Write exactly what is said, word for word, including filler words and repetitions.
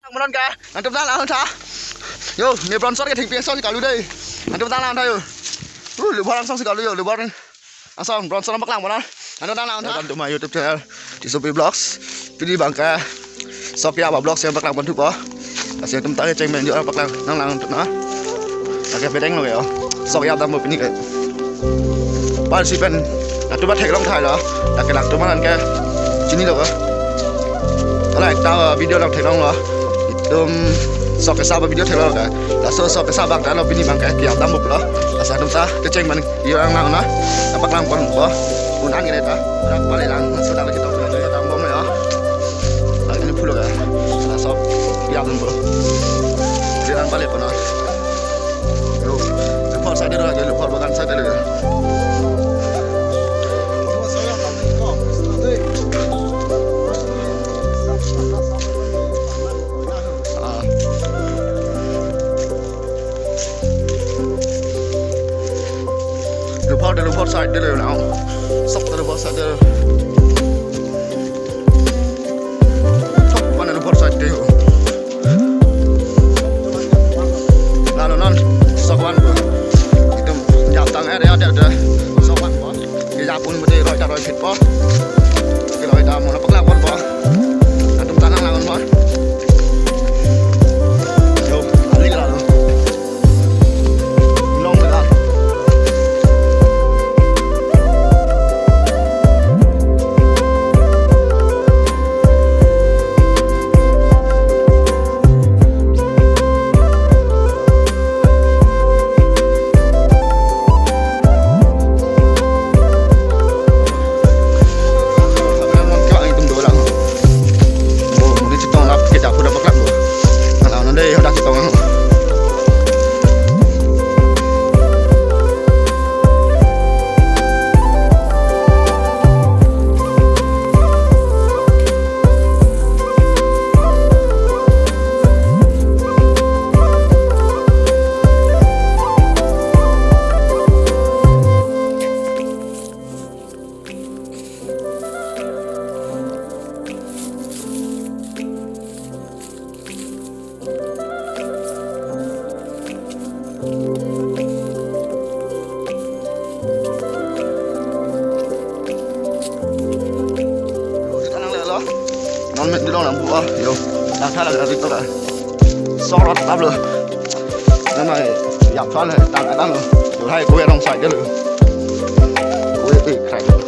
Nang monon ka, nangtum ta lang tha. Yo, ne bronzor ke thengpi angsong si kalu dei. Nangtum ta lang tha yo. Uh, lubor angsong si kalu yo, lubor angsong bronzor nangpaklang monon. Nangtum ta lang tha. Welcome to my YouTube channel, Tisopi Vlogs. Pini abang ke sok ya ba vlogs nangpaklang pon thupo. Lasi nangtum ta kecheng pen jo nangpaklang nang lang tha na. Lake bedeng lo yo. Sok ya dampo pini ke. Pal si pen, nangtum ta theklong thai lo. Lake nangtum aphan ke chinilo. Hala ekta video nang theklong lo. Itum sok kesa ba video theklong lo ke. Laso sok kesa abang ta lo pini abang ke, ya dampo lo. Lasi nangtum ta kecheng pen jo nang lang na. Nangpaklang ponpo. Un-an ke ta. Nangpale lang. Laso ta lo kita ya dampo ya. Lake ne pulo ke. Laso ya dampo. Dia nangpale pon na. Yo, lubor side lo, lubor bagan side lo. Ah. Lubor de lubor side lo now. Sok de lubor side lo. Sok pen lubor side de ho. Lalo non sok van ko. Itum jatang area de de sok van ko. Ke japun mete roi ta roi phit po. Ke roi ta mono paklang ponpo. Nangtum ta lang lang ponpo. Yo, ali lalo. Long de la. Yo, di tanang le lo. Non met di long lam bu ah, yo. Tang tha la ri to la. Sorot tab lo. Nama ya pal tang tang lo. Yo hai ko rong sai de lo. Ko e krai.